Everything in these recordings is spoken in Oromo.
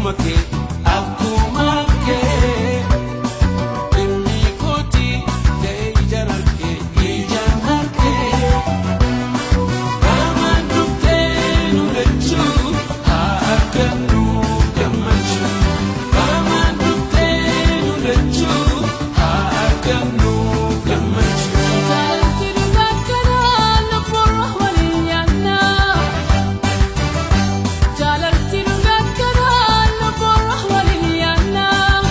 Akkuma kee akkuma kee inni kooti ta'e ijaan harkee ijaan harkee qaamaan dhuftee nu lachuu haa argannu gammachuu qaamaan dhuftee nu lachuu haa argannu gammachuu. Jaalalti dhugaa kanaa lubbuun waliin nyaannaa. Jaalalti dhugaa kanaa lubbuun waliin nyaannaa.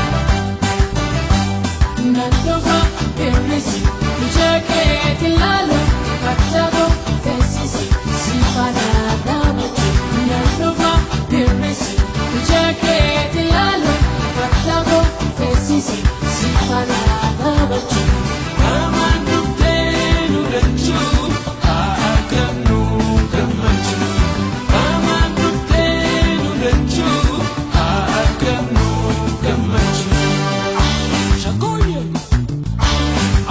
Nan dhufa hir'isi ija keetti ilaalu kattaboo teessisi si faana dhaabbatu. Nan dhufa hir'isi ija keetti ilaalu kattaboo teessisi si faana dhaabbatu. Qaamaan dhuftee nu lachuu haa argannu gammachuu. Qaamaan dhuftee nu lachuu haa argannu gammachuu. Shaggooyyee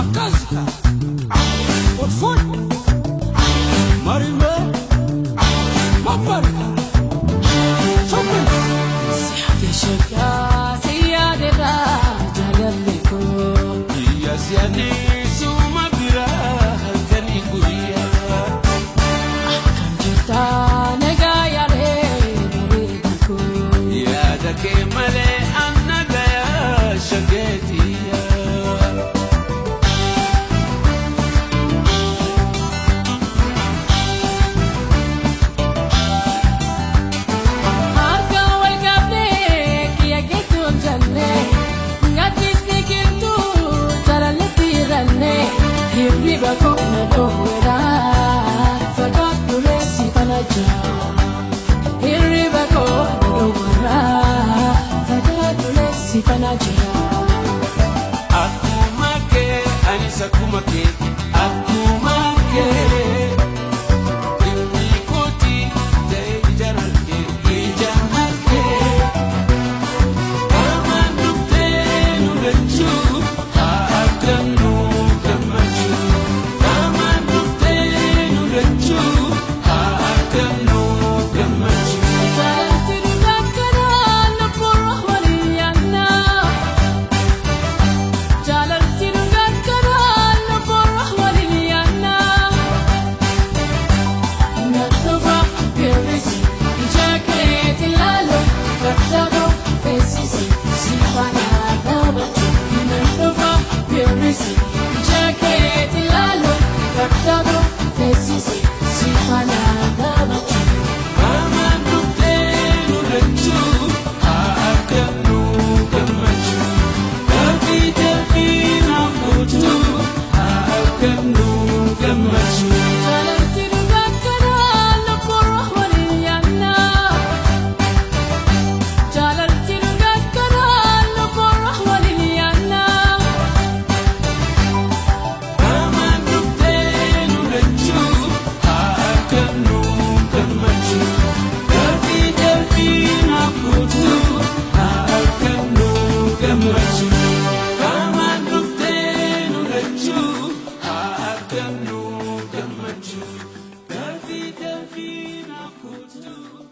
akkasika kolfoon marimee mabbarika sobbee. Siyaadee siyaadeerraa jaalalli koo. Biyya si'anii suma biraa halkanii guyyaa. Akkam jirtaa nagaa yaadee bareeda koo. Yaada kee malee anna gayaa shageetiyaa. Harka wal qabnee kiyya geettuu jaallee gaddisni kiltuu jaalalleetti rannee hirriba koo na dhoowweraa fagaadhu reessi kana jaa. Hirriba koo na dhoowweraa fagaadhu reessi kana jaa. Akkuma kee anis akkuma kee akkuma kee inni kooti ta'e ijaan harkee ijaan harkee qaamaan dhuftee nu lachuu haa argannu gammachuu qaamaan dhuftee nu lachuu haa argannu gammachuu. Jaalalti dhugaa kanaa lubbuun waliin nyaannaa. Jaalalti dhugaa kanaa lubbuun waliin nyaannaa. Nan dhufa hir'isi ija keetti ilaalu kattaboo teessisi si faana dhaabbatu. Nan dhufa hir'isi ija keetti ilaalu kattaboo teessisi si faana dhaabbatu. Qaamaan dhuftee nu lachuu haa argannu gammachuu. Dafii dafii naaf guutuu haa argannu gammachuu. Jaalalti dhugaa kanaa lubbuun waliin nyaannaa. Jaalalti dhugaa kanaa lubbuun waliin nyaannaa. Qaamaan dhuftee nu lachuu haa argannu gammachuu. Dafii dafii naaf guutuu haa argannu gammachuu. Qaamaan dhuftee nu lachuu haa argannu gammachuu. Dafii dafii naaf guutuu.